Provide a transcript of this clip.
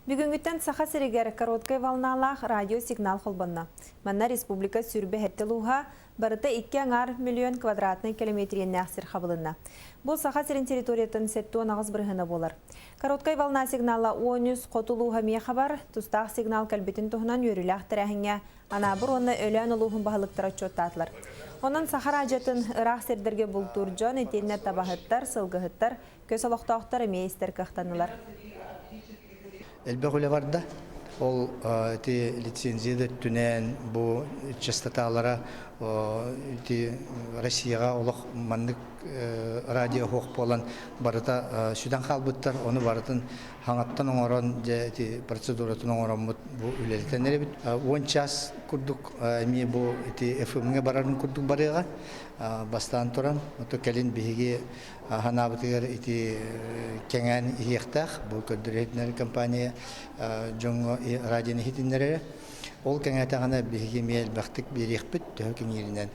Бүгүҥҥүттэн Саха сиригэр короткай волналаах радиосигнал холбонно. Манна республика сүүрбэ сэттэ улууһа барыта икки аҥаар миллион квадратнай километриэннээх сир хабылынна. Бу Саха сирин территориятын 78 бырыһыана буолар. Короткай волна сигнала 13 хоту улууһа эмиэ хабар, тустаах сигнал кэлбитин туһунан үөрүүлээх тэрээһиҥҥэ Анаабыр уонна Өлөөн улууһун баһылыктара отчуоттаатылар. Онон Саха радиотын ыраах сирдэргэ бултуур дьон итиэннэ табаһыттар, сылгыһыттар, көс олохтоохтор эмиэ истэр кыахтаннылар. Элбэх үлэ барда. Ол ити лицензия да өттүнэн бу частоталара ити Россияҕа олох маннык радио суох буолан барыта сүтэн хаалбыттар. Ону барытын хаҥаттан оҥорон дьэ ити процедуратын оҥороммут бу үлэлэтэн эрэбит. 10 час курдук эмиэ бу ити ФМ-ҥа барарын курдук барыаҕа. Бастаан туран, ото кэлин биһиги Ханаабытыгар ити кэҥээн иһиэхтээх, бу көрдөрөр компания дьоҥҥо радионы иһитиннэрэрэ. Ол кэҥээтэҕинэ биһиги эмиэ элбэхтик биэриэхпит, төһө кэҥииринэн.